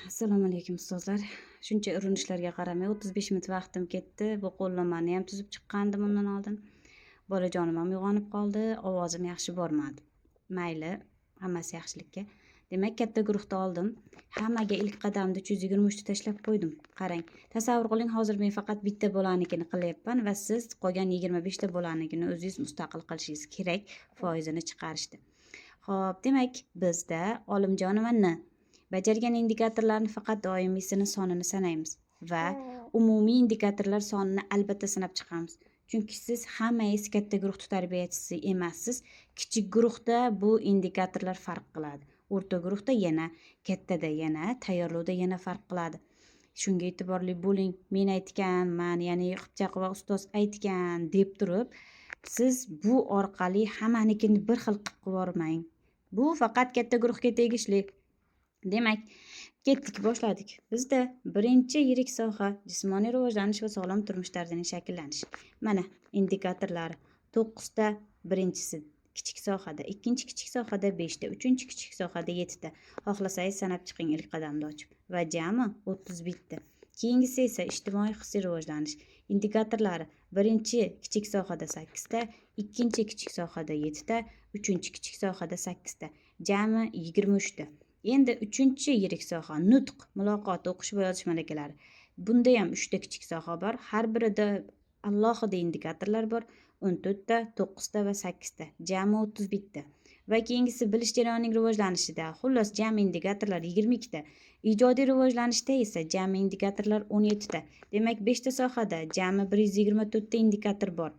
Assalomu alaykum, ustozlar. Shuncha urinishlarga qaramay, 35 minut vaqtim ketdi. Bu qo'llanmani ham tuzib chiqqandim undan oldin. Bolajonim ham uyg'onib qoldi, ovozim yaxshi bormadi. Mayli, hammasi yaxshilikka. Demak, katta guruhda oldim. Hammaga ilk qadamda 323 ta tashlab qo'ydim. Qarang, tasavvur qiling, hozir men faqat bitta bolanikini qilyapman va siz qolgan 25 ta bolanikini o'zingiz mustaqil qilishingiz kerak foizini chiqarishda. Xo'p, demak, bizda Olimjonova N bajargan indikatorlarni faqat doimiysini sonini sanaymiz va umumiy indikatorlar sonini albatta sanab chiqamiz. Chunki siz hammangiz katta guruhda tarbiyachisi emassiz. Kichik guruhda bu indikatorlar farq qiladi. O'rta guruhda yana, kattada yana, tayyorlovda yana farq qiladi. Shunga e'tiborli bo'ling. Men aytganman, ya'ni Qipchoqova ustoz aytgan deb turib, siz bu orqali hammanikini bir xil qilib qo'yvormang. Bu faqat katta guruhga tegishli. Demak, ketdik, boshladik. Bizda birinchi yirik soha jismoniy rivojlanish va sog'lom turmush tarzining shakllanishi. Mana indikatorlari: 9 ta birinchisi kichik sohada, ikkinchi kichik sohada 5 ta, uchinchi kichik sohada 7 ta. Xohlasangiz, sanab chiqing ilk qadamda ochib va jami 31 ta. Keyingisi esa ijtimoiy hissiy rivojlanish indikatorlari: birinchi kichik sohada 8 ta, ikkinchi kichik sohada 7 ta, uchinchi kichik sohada 8 ta, jami 23 ta. Endi uchinchi yirik soha nutq, muloqot, o'qish va yozish malakalari. Bunda ham uchta kichik soha bor, har birida alohida indikatorlar bor: 14 ta, 9 ta va 8 ta, jami 31 ta. Va keyingisi bilish jarayonining rivojlanishida, xullas, jami indikatorlar 22 ta. Ijodiy rivojlanishda esa jami indikatorlar 17 ta. Demak, beshta sohada jami 124 ta indikator bor.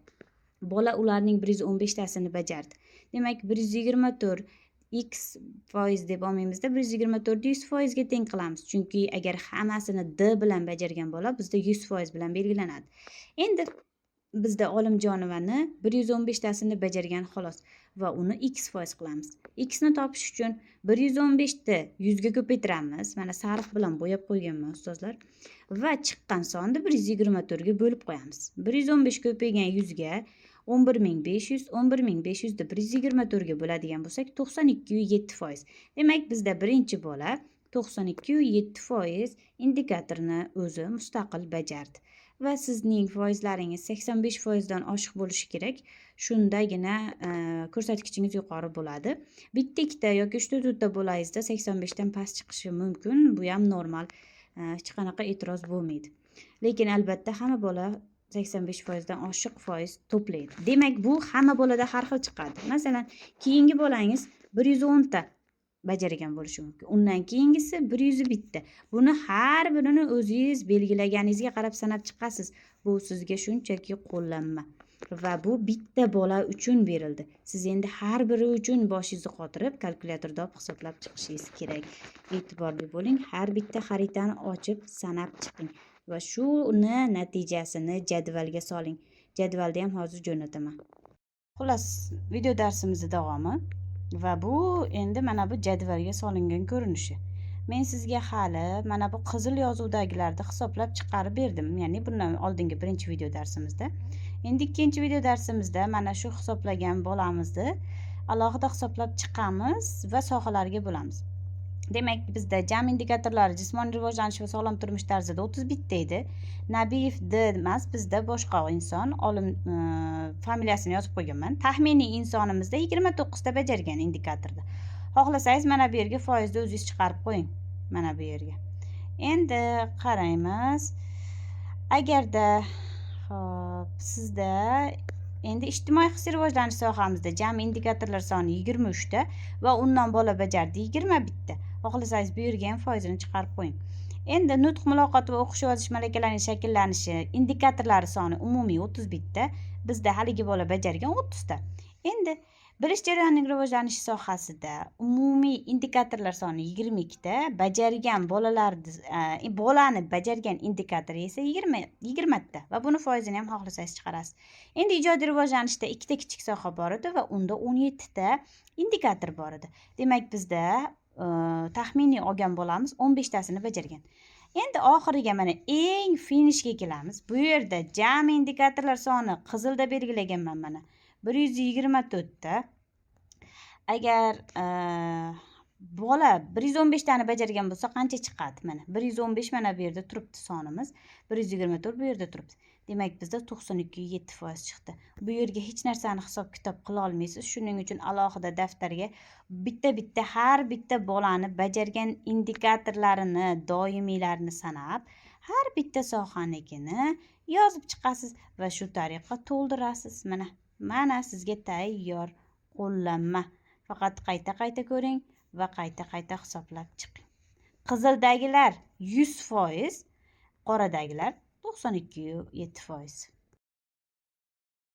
Bola ularning 115 tasini bajardi. Demak, 124 x foiz deb olmaymizda, 124 ni 100 foizga teng qilamiz, chunki agar hammasini d bilan bajargan bola bizda 100% bilan belgilanadi. Endi bizda Olimjonovani 115 tasini bajargan, xolos, va uni x foiz qilamiz. X ni topish uchun 115 ni 100 ga ko'paytiramiz. Mana, sariq bilan bo'yab qo'yganman, ustozlar, va chiqqan sonni 124 ga bo'lib qo'yamiz. 115 ko'paygan 100 ga 11 500. 11 500 ni 124 ga bo'ladigan bo'lsak, 92,7%. Demak, bizda birinchi bola 92,7% indikatorni o'zi mustaqil bajardi va sizning foizlaringiz 85 foizdan oshiq bo'lishi kerak. Shundagina ko'rsatkichingiz yuqori bo'ladi. Bitta, ikkita yoki uchta, to'rtta bolangizda 85 dan past chiqishi mumkin, bu ham normal, hech qanaqa e'tiroz bo'lmaydi. Lekin albatta hamma bola 85 foizdan oshiq foiz to'playdi. Demak, bu hamma bolada har xil chiqadi. Masalan, keyingi bolangiz 110 ta bajargan bo'lishi mumkin, undan keyingisi 101 ta. Buni har birini o'zingiz belgilaganingizga qarab sanab chiqasiz. Bu sizga shunchaki qo'llanma va bu bitta bola uchun berildi. Siz endi har biri uchun boshingizni qotirib, kalkulyatorda olib hisoblab chiqishingiz kerak. E'tiborli bo'ling, har bitta xaritani ochib sanab chiqing va shuni natijasini jadvalga soling. Jadvalni ham hozir jo'nataman. Xullas, video darsimizni davomi va bu endi mana bu jadvalga solingan ko'rinishi. Men sizga hali mana bu qizil yozuvdagilarni hisoblab chiqarib berdim, ya'ni bundan oldingi birinchi video darsimizda. Endi ikkinchi video darsimizda mana shu hisoblagan bolamizni alohida hisoblab chiqamiz va sohalarga bo'lamiz. Demak, bizda jam indikatorlari jismoniy rivojlanish va sog'lom turmush tarzida 31 ta edi. Nabiyev D emas, bizda boshqa inson, olim, familiyasini yozib qo'yganman. Taxminiy insonimizda 29 ta bajargan indikatorda. Xohlasangiz, mana bu yerga foizni o'zingiz chiqarib qo'ying, mana bu yerga. Endi qaraymiz, agarda, xo'p, sizda endi ijtimoiy hissiy rivojlanish sohamizda jami indikatorlar soni 23 ta va undan bola bajardi 21 ta. Xohlasangiz, bu yerga ham foizini chiqarib qo'ying. Endi nutq, muloqot va o'qish, yozish malakalarining shakllanishi indikatorlari soni umumiy 31 ta, bizda haligi bola bajargan 30 ta. Endi bilish jarayonining rivojlanishi sohasida umumiy indikatorlar soni 22 ta, bajargan bolalar, bolani bajargan indikatori esa 20 ta va buni foizini ham xohlasangiz chiqarasiz. Endi ijodiy rivojlanishda ikkita kichik soha bor edi va unda 17 ta indikator bor edi. Demak, bizda taxminiy olgan bolamiz 15 tasini bajargan. Endi oxiriga, mana, eng finishga kelamiz. Bu yerda jami indikatorlar soni qizilda belgilaganman, mana, 124 ta. Agar Bola 115 tani bajargan bo'lsa, qancha chiqadi? Mana, 115, mana bu yerda turibdi sonimiz, 124 bu yerda turibdi. Demak, bizda 92,7% chiqdi. Bu yerga hech narsani hisob kitob qila olmaysiz. Shuning uchun alohida daftarga bitta bitta har bitta bolani bajargan indikatorlarini, doimiylarini sanab, har bitta sohanikini yozib chiqasiz va shu tariqa to'ldirasiz. Mana sizga tayyor qo'llanma. Faqat qayta qayta ko'ring va qayta qayta hisoblab chiqing. Qizildagilar 100%, qoradagilar 92,7%.